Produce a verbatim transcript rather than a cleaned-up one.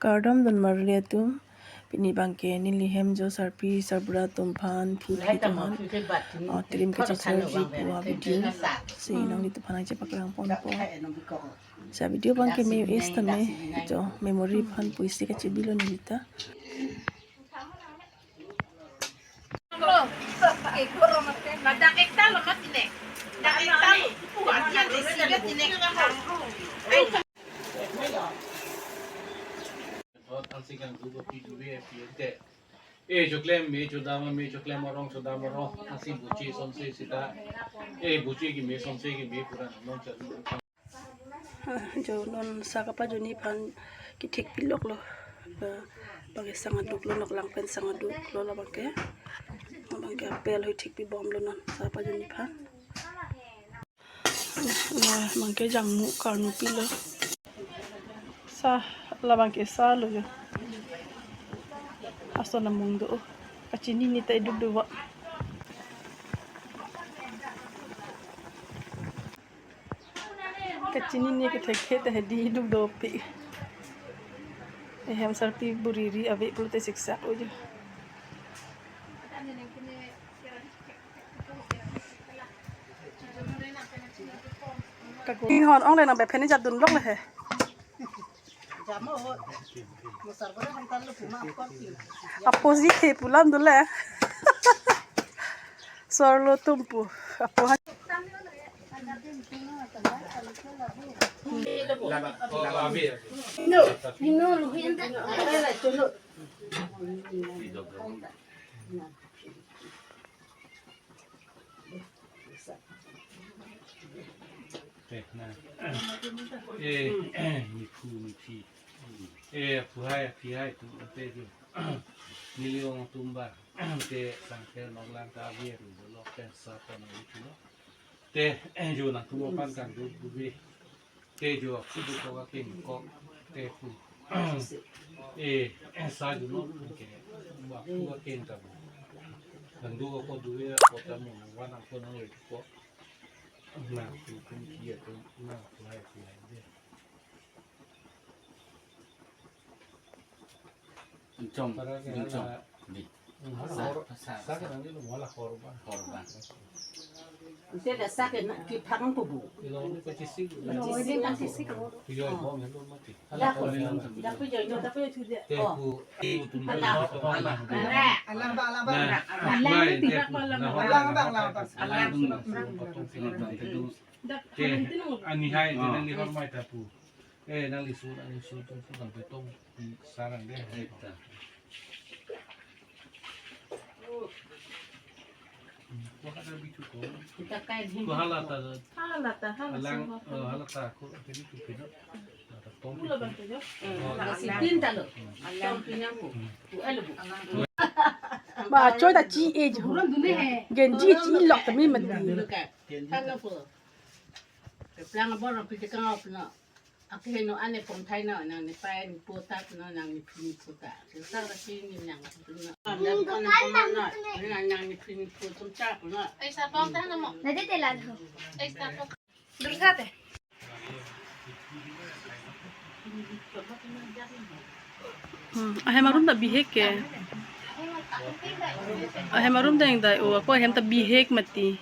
Kardom don marli atum, pini abangke neli hem jo sarpi sarbura atum aphan, phu phi atum aphan, ah, trim kachechor ji pu a video si nanglitum aphan nangchepaklang ponpo. Sa video abangke me-es tame, jo memory aphan pusi kachebilo neli ta. Eh, choklem me chodam me, choklem arong chodam arong, asi buchi somse sita. Eh, buchi keme somse keme pura non chalu. Ah, jo non sa kapajuni aphan kethek piloklo. Ah, abangke sang aduklo, noklang pen sang aduklo labangke. Labangke apel hoi thek pibomlo non sa kapajuni aphan. Ah, labangke jangmu karnu pilo. Sa, labangke sa lo jo. Ason amung do. Kachinine ta iduk do ba. Kachinine kethekthe ta hedi iduk dopik. Ehem sarpi buriri ave pulote siksak ojo. Inghon ong le nang bepheni jadun lok le he. Apo ji khe pulam dule. Sorlo atum pu. Apo ha. Eh, na. Eh, niphu, niphi. Eh, aphu hai, aphi hai, tu, te, tu. Neli ong atum ba. Te, sangkher noklang ta ave, tu, lo, te, sa, ta, na, tu, lo. Te, eh, jo nangtum aphan kangduk duk ave. Te jo aphu dokok akeng kok te pu. Eh, eh, sa jo non ke. Aphu akeng ta bu. Nangduk ako duve ako ta mo van ako nang le ko. Na tu kum kia tu na lai lai de. Chom, chom. Di. Sa, sa. Sa ke nang di lo mola korban. Korban. Ise da sa ke na ki phang ko bu. Ilo ni pachisi. Pachisi, pachisi ko. Iyo, ho, melo mati. Da ko. Da ko jo, da ko jo. Te ku, ku tum. Ala. Ala ba, ala ba. Ala ba, ala ba. Ala ba. Te, ani hai, te nang di hormai ta pu. Eh, nang lisu, nang lisu, tu, tu, nang petong, hmm, sarang deh. Eta. Hmm, ko ada bicu ko. Kita kain hin. Ko hala ta. Hala ta, hala alang, semua. Oh, hala ta, ko, jadi tu pino. Ada tong. Mula bantu jo. Hmm, oh, ada sitin ta lo. Alang pinyang ko. Hmm. Ko elo bu. Ba, choi ta chi e jo. Buram dune he. Genji chi lok ta mi mati. Dulu ka. Genji. Hala ko. Keplang abor, piti kang op no. Akeheno ane pon thai no, nang ne pai ne po tap no, nang ne phi ne po ta. Sa ra si ni nang ne phi ne po no. Nang ne phi ne po tum cha po no. Ai sa pon ta na mo. Na de te la ho. Ai sa pon. Dur sa te. Hmm, ahem arum ta bihek ke. Ahem arum ta ingdai, o, ako ahem ta bihek mati.